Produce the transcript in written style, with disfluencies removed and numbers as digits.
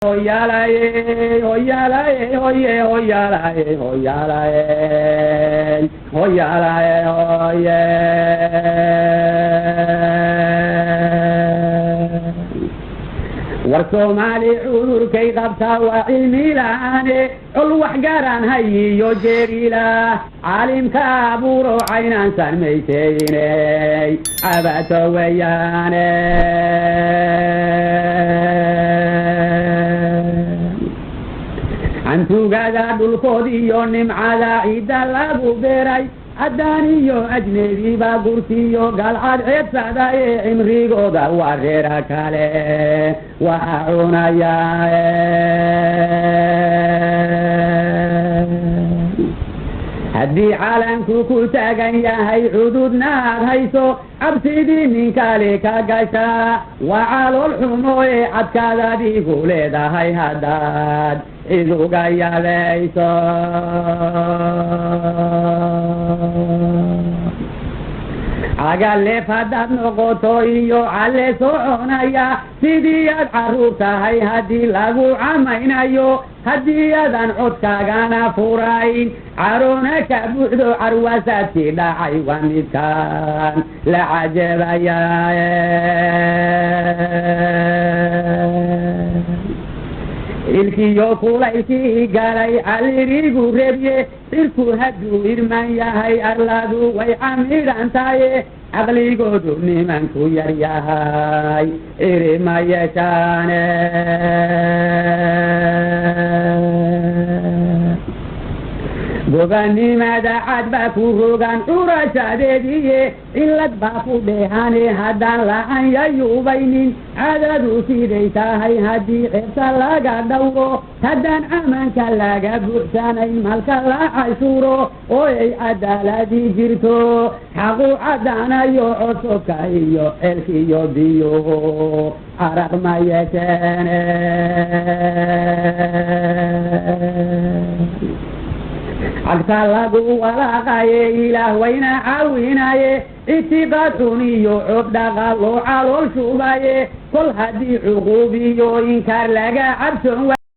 Hoyalaye, hoyalaye, hoye, hoyalaye, hoyalaye, hoyalaye, hoye. War Soomaali cudurkay qabtaa waa cilmi la'aane, col wax garan hayiyo jeerila caalimka abuuro caynaan sarmayseyney cabato weeyaane. Cantugada dhulkood iyo nimcada ciidda lagu beeray, caddaan iyo ajnebiba gurtiyo galcad ceedsada ee cimrigooda waa reera kale waxa cunaya. Haddii caalamku ku taagan yahay cududna aad hayso, cabsidii nin kale ka gashaa waa calool xumo ee cadkaad adigu leedahay haddaad cid uga yabayso. Cagaleef haddaad noqoto iyo calle soconaya sidii aad carruur tahay haddii lagu camaynayo, haddii aadan codkaagana furayn caroona ka buuxdo, carwasaadkii dhacay waa midkaan la cajabaya. Ilkiyo kulaylkii galay calirigu rebye, cirku hadduu irman yahay arladu way camidhan taye, caqligoodu nimanku yar yahay iri ma yeeshaane. Gobanimada cad baa ku rogan curashadeediye, cilad baa ku dheehane haddaan la-an yayubaynin, cadadu siday tahay haddii ceebta laga dhowro, haddaan camanka laga buuxsanayn malka la cashuuro oo ay cadaaladii jirto, xaqu caddaanayo codsobka iyo ceelkiyo biyuhu caraq ma yeesheene. Cagta lagu walaaqaye Ilaah wayna caawinaye, ictiqaad xun iyo cod dhaqa loo calool shubaye, kol haddii cuquub iyo inkaar laga cabsoon.